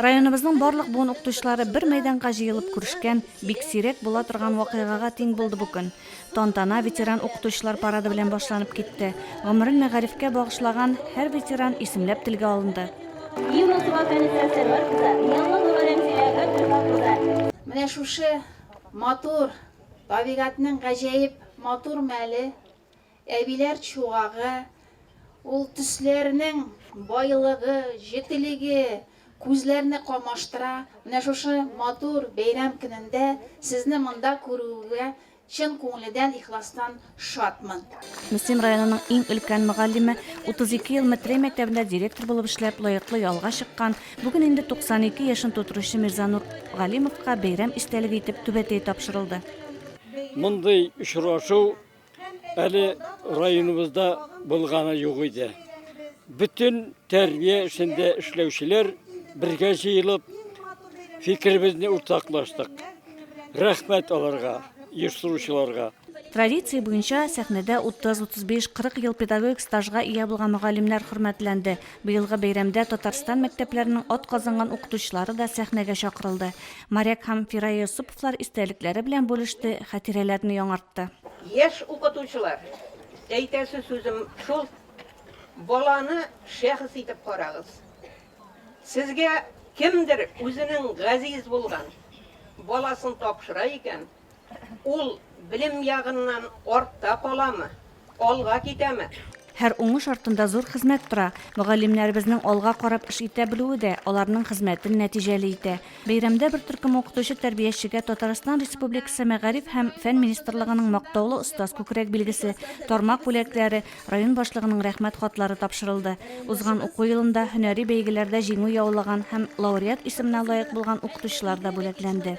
Районыбызның барлык буын укытучылары бер мәйданга җыелып күрешкән, бик сирәк була торган вакыйгага тиң булды бу көн. Тантана ветеран укытучылар парады белән башланып китте. Гомерен мәгарифкә багышлаган һәр ветеран исемләп телгә алынды. Юнысова Фәнисә Сәрвәр кызы, Миңлынова Рәмзилә Габделхак кызы. Менә шушы матур, табигатьнең гаҗәеп матур мәле, Әбиләр чуагы, ул төсләрнең байлыгы, җетелеге күзләрне камаштыра. Менә шушы матур бәйрәм көнендә сезне монда күрүгә чын күңеледән, ихластан шатмын. Мөслим районының иң өлкән мөгаллиме, 32 ел Метрәй мәктәбендә директор булып эшләп, лаеклы ялга чыккан, бүген инде 92 яшен тутыручы Мирзанур Галимовка бәйрәм истәлеге итеп түбәтәй тапшырылды. Мондый очрашу Әле районыбызда булганы юк иде. Бөтен тәрбия эшендә эшләүчеләр бергә җыелып, фикеребезне уртаклаштык. Рәхмәт аларга, оештыручыларга. Традиция буенча, сәхнәдә 30, 35, 40 ел педагогик стажга ия булган мөгаллимнәр хөрмәтләнде. Быелгы бәйрәмдә Татарстан мәктәпләренең атказанган укытучылары да сәхнәгә чакырылды. Моряк һәм Фирая Йосыповлар истәлекләре белән бүлеште, хатирәләрне яңартты. Яшь укытучылар, әйтәсе сүзем шул, баланы шәхес итеп карагыз. Сезгә кемдер үзенең газиз булган баласын тапшыра икән, Ул белем ягыннан артта каламы, алга китәме? Һәр уңыш артында зур хезмәт тора. Мөгаллимнәребезнең алга карап эш итә белүе дә аларның хезмәтен нәтиҗәле итә. Бәйрәмдә бер төркем укытучы-тәрбиячегә Татарстан Республикасы Мәгариф һәм фән министрлыгының Мактаулы остаз күкрәк билгесе, тармак бүләкләре, Район башлыгының Рәхмәт хатлары тапшырылды. Узган уку елында һөнәри бәйгеләрдә җиңү яулаган һәм лауреат исеменә лаек булган укытучылар да бүләкләнде.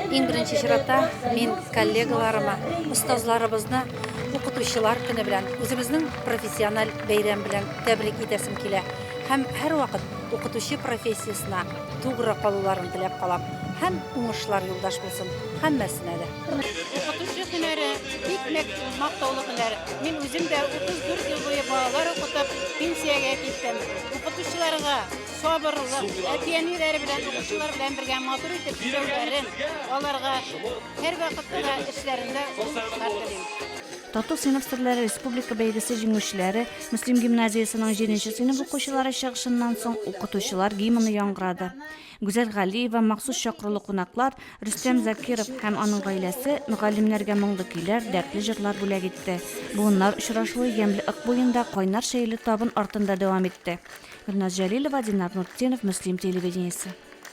Иң беренче чиратта мин коллегаларыма, остазларыбызны Укытучылар көне белән, үзебезнең профессиональ бәйрәм белән тәбрик итәсем килә һәм һәрвакыт укытучы профессиясенә тугры калуларын теләп калам һәм уңышлар юлдаш булсын һәммәсенә дә. Укытучы һөнәре бик мактаулы һөнәр. Мин үзем дә 34 ел буе балалар укытып, пенсиягә киттем. Укытучыларга сабырлык, әти-әниләре белән, укучылар белән бергә матур итеп эшләүләрен, аларга һәрвакытта да эшләрендә уңышлар телим. Тату сыйныф серләре республика бәйгесе җиңүчеләре, Мөслим гимназиясенең җиденче сыйныф укучылары чыгышыннан соң укытучылар гимны яңгырады. Гүзәл Галиева, махсус чакырулы кунаклар Рөстәм Закиров һәм аның гаиләсе мөгаллимнәргә моңлы көйләр, дәртле җырлар бүләк итте. Буыннар очрашуы ямьле Ык буенда кайнар чәйле табын артында дәвам итте. Гөлназ Җәлилова, Динар Нуртдинов, Мөслим телевидениесе.